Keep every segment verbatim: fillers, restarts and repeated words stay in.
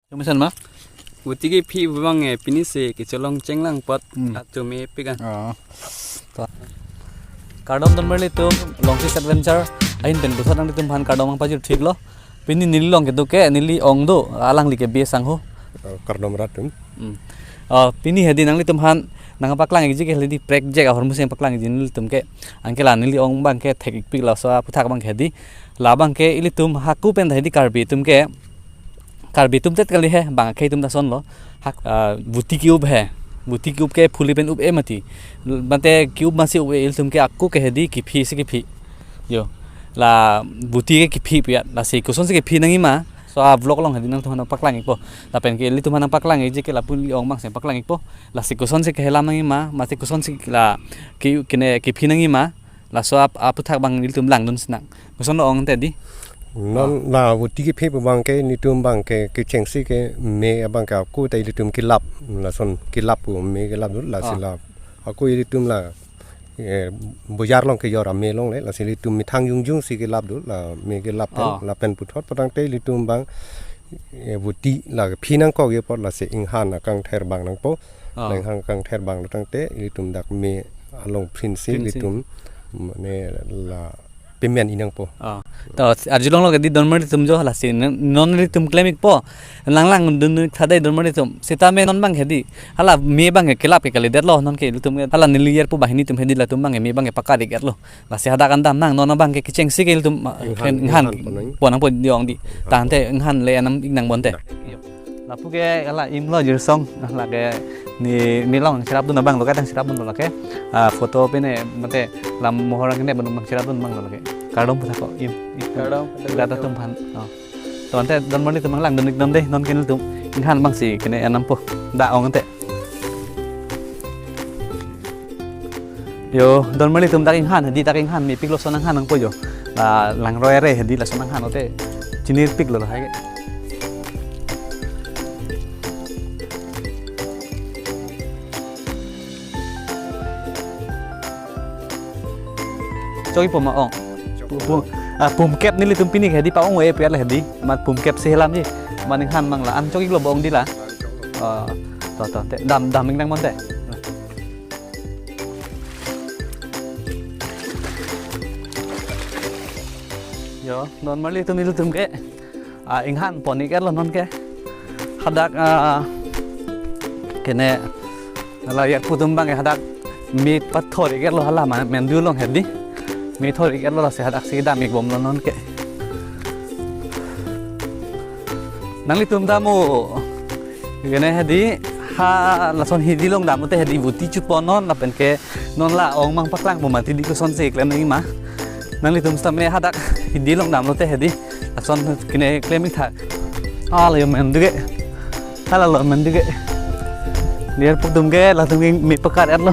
Chomesen ma? Vuti kephi abang, eh, pini si kecholong chenglang apot. Hmm. Atum me pikan. Oh. To. Kardom donmarli atum, Longfish Adventure ahin pen puthot nanglitum aphan kardom nangpajir thiklo. Pini neli along kedo ke, neli ong do, alangli ke Bey Sangho. Oh, kardom rat atum. Hmm. Oh, pini hedi nanglitum aphan nangpaklang-ikji ke hedi prekjak ahormu si nangpaklang-ikji nelitum ke. Anke la neli ong abang ke thek-ikpik, laso aphuthak abang ke hedi. Labang ke ilitum hako pen ta hedi Karbi atum ke, Karbi atum tet kali he, bang akhei atum ta lasonlo. Hak, ah, vuti ke-up he. Vuti ke-up ke phuli pen up-e mati. Mate ke-up masi up-e, ilitum ke hako ke hedi kephi si kephi. Yo. La vuti ke kephi pu ya. Lasi kosonsi kephi nangji ma, laso a-vlog along hedi nangtum aphan nangpaklang-ikpo. Lapen ke ilitum aphan nangpaklang-ikji ke lapu neli ong abang si nangpaklang-ikpo. Lasi kosonsi kehelam nangji ma, mate kosonsi la ke, kene kephi nangji ma, laso ap-, aphuthak abang ilitum langdun sinang. Kosonlo ong ante di? Non la vuti kephi pu abang ke nelitum abang ke kechengsi ke me abang ke hako ta ilitum kelap, lason kelap pu me kelap do, lasi Ah. la hako ilitum la, eh, bojar along kejor ame longle, lasi ilitum methang jongjong si kelap do, la me kelap pen, Ah. lapen puthot patangte ilitum abang, eh, vuti la kephi nangkok ye apot lasi inghan akangther bang nangpo. Ah. La inghan akangther banglo tangte ilitum dak me along prinsi Prinsi. ilitum mane la payment-i nangpo. Ah. To, arjulonglo ke di donmarli atum jo, lasi non, non ilitum klem-ikpo. Lang langdun-ik tha dei donmarli atum. Seta me non abang hedi. Hala me abang ke kelap ke kalidetlo non ke ilitum ke. Hala neli yer pu banghini atum hedi latum abang ke me abang ke pakar-ik-etlo. Lasi hadak an damnang non abang ke kechengsi ke ilitum, ah, Inghan, inghan inghan ponang. ponang po di ong di. Inghan Tangte pon. inghan le anam-ik nang bonte. Dak. Lapu ke hala imlo jirsong, lake ne, ne along cherapdun abang lo, kadang cherapdun lo lake. Ah, photo pine mate lam mohor angkene abang cherapdun abang lo lake. Kardom puthot ko, im, im. Kardom, Rat atum aphan. Oh. To ante donmarli atum langdun-ik non dei, non ke nelitum inghan abang si kene anam po. Dak ong ante. Yo, donmarli atum dak inghan, hedi dak inghan mepiklo, lason nanghan nangpo yo. La langroi re hedi lason nanghan ote. Chinipiklo lahai ke. Chok-ikpo ma ong. Pu-, pu-, ah, pumkep nelitum pini ke hedi pa-ong-e pu ya le hedi. Mat pumkep si helamji. Mat inghan abang la. An chok-iklo bo ong di la. Ah, to, to, te, dam, dam-ik nang bonte. Yo, donmarli atum ilitum ke, ah, inghan pon-ik-etlo non ke. Hadak, ah, kene, la yer pu atum abang ke hadak me pathor-ik-etlo hala ma, mandu along hedi. Me thor-ik-etlo lasi hadak si dam-ik bomlo non ke. Nanglitum dam-o. Kene hedi ha lason hidi along dam-o te hedi vuti chut pon non lapen ke non la ong abang paklangpo mati di kosonsi klem nangji ma. Nanglitum sitame hadak hidi along damlo te hedi lason kene klem-ik tha. Hala yo mandu ke. Hala lo mandu ke. Yer pu atum ke latum ke me pakar-etlo.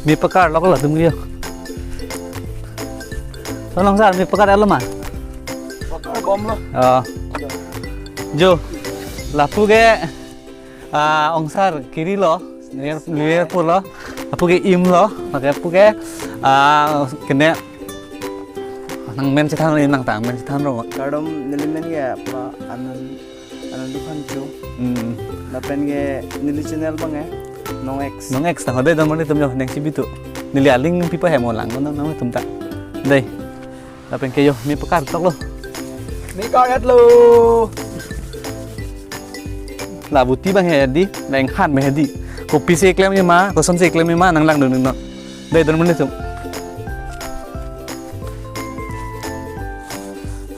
Me pakar-lo ko latum ke yo. Tolong sar, me pakar-etlo ma? Pakar bomlo. Oh. Jo. Lapu ke, ah, ongsar kirilo, lir, lir pulo. Lapu ke imlo, lapu ke, ah, kene nangmen chethan, nangtang men chethan ro. Kardom, neli men ke apa, Anand, Anand Dukhan Jo. Hmm. Lapen ke neli channel abang ke Nong X. Nong X, tangho dei donmarli atum yo, neng chibi tu. Neli a-link pipa hem lang, nang, nangtum ta. Dei. Lapen ke yo, me pakar-toklo. Me kar-etlo. La vuti abang hedi, la inghan me hedi. Kopisi klemji ma, kosonsi klemji ma, nang langdun non. Dei donmarli atum.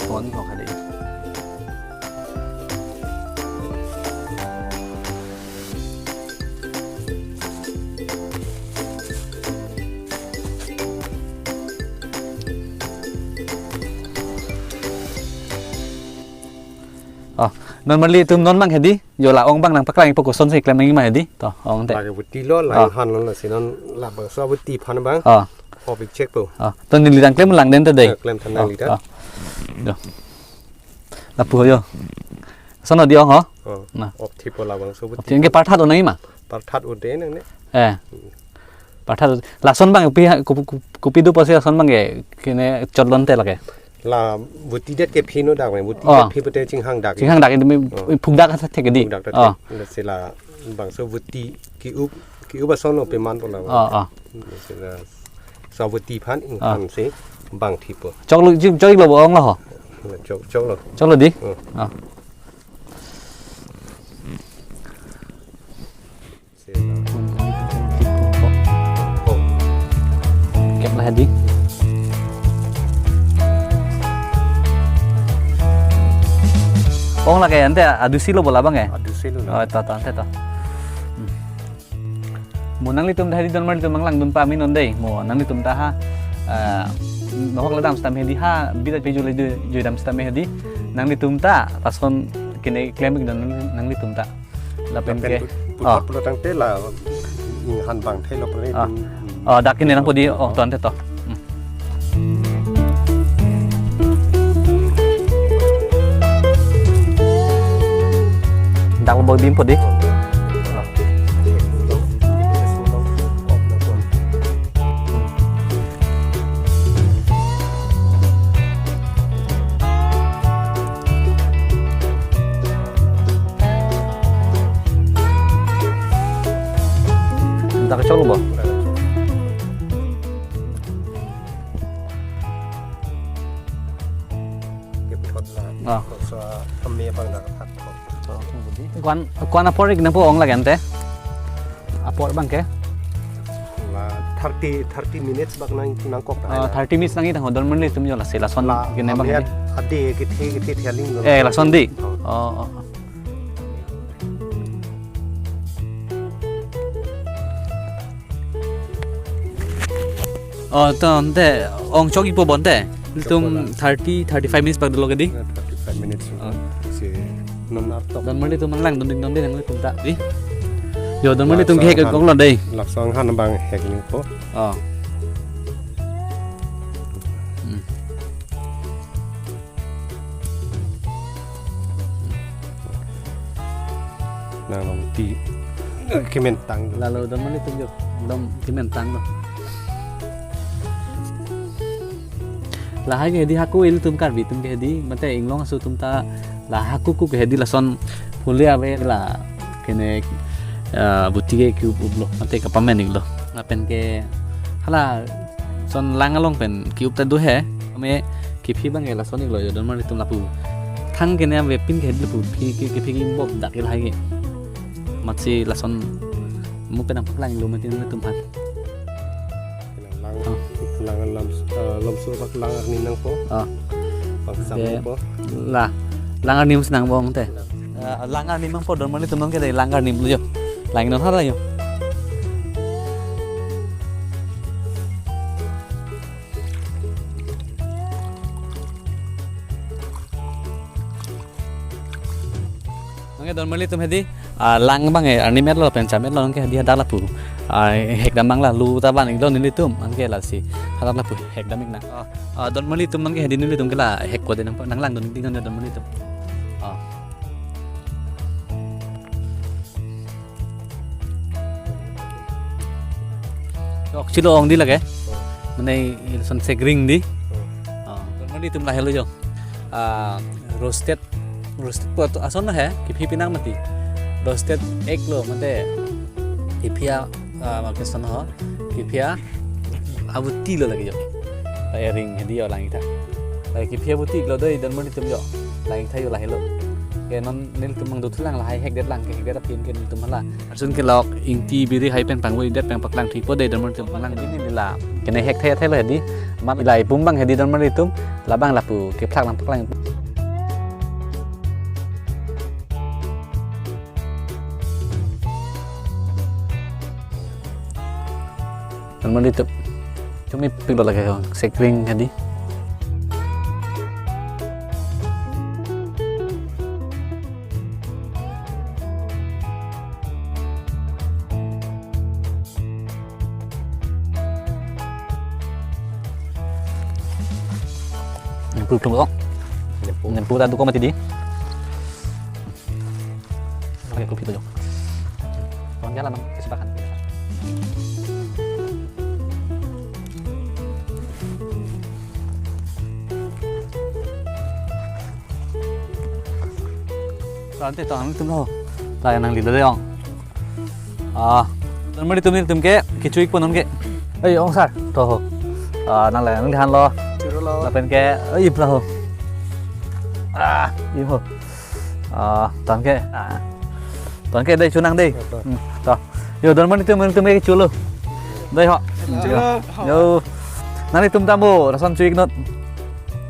Phone ko kali. Oh, donmarli atum non abang hedi, yo la ong abang nangpaklang-ikpo kosonsi klem nangji ma hedi. To, ong te. Lake vuti lo, la Ah. inghan lo, lasi non labangso vuti aphan abang. Ah. Off-ik chek po. Ah, to neli dang klem lang den te dei. Eh, klem than nang Oh, leader. ah. Yo. Lapu ho yo. Sono di ong ho. Oh. Nah. Off-ikpo labangso vuti. Off-ik ke parthat un nangji ma? Parthat un dei nangne. Eh. Patha lason abang kopi ha-, kopi, kopi, kopi do pusi lason abang ke kene chot lonte lake. La buti det ke phino dak me, buti Oh. det phi pute chinghang dak. Chinghang dak itu mi Oh. phuk dak asa thek di. Phuk dak ta Oh. thek. Lasi labangso buti ki-up, ki-up ason lo peman po la. Oh, oh. Lasi la so buti aphan Oh. inghan si bang thipo. Chok lo, chok, chok lo bo ong lo ho. Chok, chok lo. Chok lo di. Oh. Oh. Kep la hedi. Ong lake ante adusi lo bo labang eh. Adusi lo. Oh, to, to, ante to. Hmm. Mo nanglitum ta hedi donmarlitum nanglangdun pame non dei. Mo nanglitum ta ha, eh, nohok ladam stam hedi ha, bida pejule ju-, juidam stam hedi. Nanglitum ta, lason kene klem ik don nanglitum ta. Lapen Lapen ke. put-, Oh. putlo tangte la, mm, han bang thelo pre, Ah. mm. Oh, dak kene nangpo di, oh, to ante to. Hmm. Dak lo bo bim po di. Dak chok lo bo. Ke puthot la. Ah. Puthot sa kami abang dak thak. Ko-an, ko-an apor ik nangpo ong lake ante. Apor abang ke? La thirty, thirty minutes bak nang, nangkok ta Oh, hai la. thirty minutes nang-ik tangho donmarlitum jo lasi lason La kene abang kami hedi. ad-, ade kethe, kethe thialing lo. Eh, lason di. Oh. Oh, oh. Oh, to ante ong chok ikpo bo ante. Chok Tum bo la. thirty, thirty-five minutes bak dolo ke di. Ya, thirty-five minutes. Oh. Si non ap tok. Donmarlitum nanglang dun ding dong dei nanglitum ta. Di. Jo, donmarlitum Laksong kehek han. kok lo dei. Laksong han abang hek ni po. Oh. Hmm. Nang long ti kementang. Lalo donmarlitum jo. Dom kementang lo. Lahai ke hedi hako ilitum Karbi atum ke hedi, mate inglong aso atum ta la hako ko ke hedi lason phule ave la kene, eh, buti ke ki-up up lo, mate kapamen ik lo. Lapen ke hala son lang along pen ki-up ta do he, me kephi abang ke lason ik lo jo donmarlitum lapu. Thang kene ave pin ke hedi lapu phi ke, kephi ke imbop dak ke lahai ke. Matsi lason mo pen nangpaklang lo mati nangtum aphan. Lang, Oh. lang lam, eh, lamso bak lang arni nangpo. Oh. Bang sam Oke. nangpo. La, lang arni mas nang bong te. Lang. Eh, lang arni nangpo donmarlitum nang ke dei lang arni blu jo. Lang non hala jo. Nang ke donmarlitum hedi, ah, lang abang eh, arni met lo pen cha met lo nang ke hedi hadak lapu. Ah, hek dam abang la lu ta van ik lo nelitum, nang ke lasi. Hadak lapu hek dam ik nang. Ah, ah, donmarlitum nang ke hedi nelitum ke la hek ko dei nang, nanglang dun ding nang donmarlitum. Ah. Chok chilo ong di lake. Mane lason segring di. Oh. Oh, donmarlitum lahelo jo. Ah, roasted, roasted po to ason he, kephi pinang mati. Roasted egg lo, mate kephi a, ah, makeson ho, kephi a, abuti lo lake jo. Ering hedi jo lang ik tha. Lake kephi abuti lo dei donmarlitum jo. Lang ik tha jo lahelo. Ke non nelitum mang dothulang lahai hekdet lang ke hekdet apin ke nelitum hala. Arsun kelok ingti biri hai pen pangvoi det pen paklang thupo dei donmarlitum lang. Hedi neli la. Kene hek thai thai lo hedi. Mat la ipum abang hedi donmarlitum. Labang lapu kephlak lang paklang. Donmarlitum. Chumi pik lo lake ho, segring hedi. Nempu tum kok. Nempu. Nempu ta duko mati di. Oke, kopi to jo. Orang jalan nang kesepakan. Tangte tang tum lo. Ta nanglelo dei ong. Ah, nanglitum, nanglitum ke kecho-ikpo non ke. Ei, ong sar, to ho. Ah, nang la, nangli han lo. Choro lo. Lapen ke, ei, ipla ho. Ah, im ho. Ah, tangke. Ah. Tangke dei, chonang dei. Apa? Hmm, to. Yo, nanglitum, nanglitum ke cholo. Dei ho. Cholo. Yo. Nanglitum ta mo, lason cho-ik non.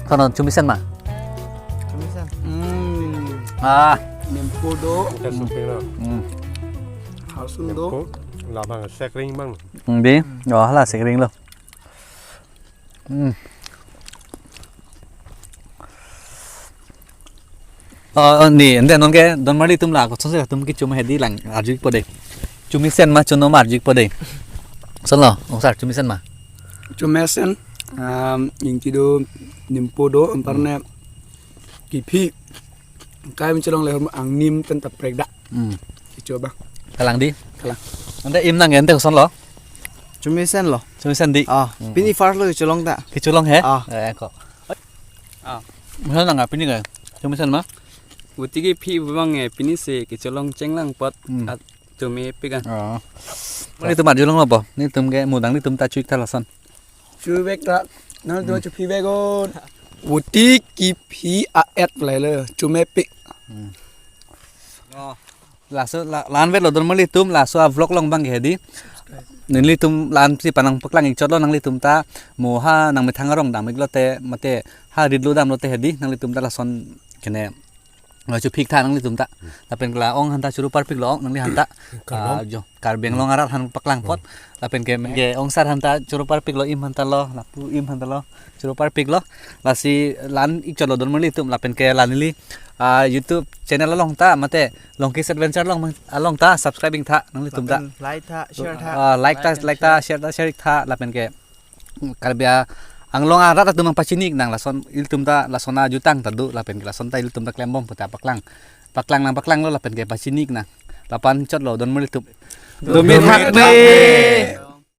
Konon, chomesen ma? Chomesen. Hmm. Ah. Nimpo do. Kita sopeng lo. Hmm. Harsun do. Nimpo, labang sekring bang. Hmm, dei. Oh, hala sekring lo. Hmm. Oh, oh, dei, ante non ke, donmarli atum la, kosonsi atum kecho ma hedi lang, arju-ikpo dei. Chomesen ma chono ma arju-ikpo dei. Lason lo, ong sar, chomesen ma. Chomesen, um, ingti do, nimpo do, anparne, kephi, kai mencholong le angnim pen ta prekdak. Hmm. Kecho bang. Kalang dei? Kalang. Ante im nang ante koson lo? Chomesen lo. Chomesen dei? Ah, hmm, pini first lo kecholong ta. Kecholong he? Ah. Eh, ko. Ah. Masa nang pini ke? Chomesen ma? Voti kephi bang eh, pini si kecholong chenglang apot. Hmm. At chomepik an. Oh. Nanglitum arjulong lo bo? Netum ke mo nanglitum ta cho-ik tha lason. Cho-ikvek ta. Nangtum, hmm, cho-ikvek o. Voti kephi a-et lai lo. Chomepik. Hmm. Oh. Laso la, la-anvet lo donmarli atum, laso a-vlog along bang ke hedi. Nanglitum la-ansi panang paklang-ik chot lo nanglitum ta, mo ha nangmethang arong dam-ik lote, mate ha rit lo dam lote hedi, nanglitum ta lason kene, eh, cho-ik tha nanglitum ta. Lapen ke la ong han ta choro parpik lo ong nangli han ta. Karbang. Ah, jo, Karbi Anglong arat han paklang apot. Lapen ke, ke ong sar han ta choro parpik lo, im han ta lo, lapu im han ta lo, choro parpik lo. Lasi la-an-ik chot lo donmarli atum, lapen ke la neli, ah, YouTube channel along ta, mate Longki's Adventure along, along ta subscribe-ik tha nanglitum ta. Lapen like tha, share tha. Ah, like ta, like ta, share ta, share-ik tha, lapen ke Karbi Anglong arat atum nangpachini-ik nang lason ilitum ta lason ajutang ta do lapen ke lason ta ilitum ta klembom puta paklang. Paklang nang paklang lo lapen ke pachini-ik nang. La-an chot lo donmarli atum. Domin Hakme.